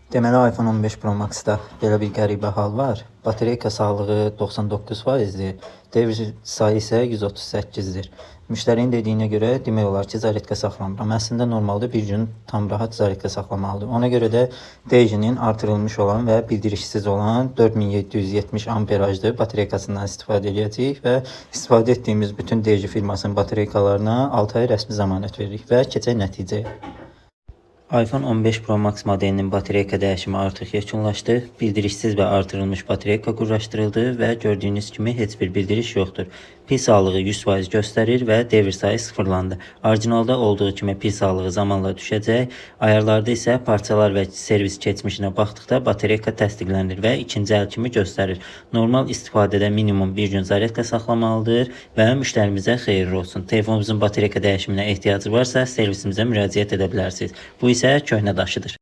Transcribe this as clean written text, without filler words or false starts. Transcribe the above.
Deməli iPhone 15 Pro Max-da belə bir qəribə hal var. Batareyka sağlığı 99%-dir. Devr sayı isə 138-dir. Müştərinin dediyinə görə demək olar ki, zaryadka saxlamıram. Əslində normalda bir gün tam rahat zaryadka saxlamalıdır. Ona görə də Dejinin artırılmış olan və bildirişsiz olan 4770 amperajlı batareykasından istifadə edəcəyik və istifadə etdiyimiz bütün Deji firmasının batareykalarına 6 ay rəsmi zəmanət veririk və keçək nəticəyə. iPhone 15 Pro Max modelinin batareyka dəyişimi artıq yekunlaşdı. Bildirişsiz və artırılmış batareyka quraşdırıldı və gördüyünüz kimi heç bir bildiriş yoxdur. Pil sağlığı 100% göstərir və devr sayı sıfırlandı. Orijinalda olduğu kimi pil sağlığı zamanla düşəcək. Ayarlarda isə parçalar və servis keçmişinə baxdıqda batareyka təsdiqlənir və ikinci əl kimi göstərir. Normal istifadədə minimum bir gün zaryadka saxlamalıdır və müştərimizə xeyirli olsun. Telefonunuzun batareyka dəyişiminə ehtiyacı varsa servisimizə müraciət edə bilərsiniz. Bu isə köhnə daşıdır.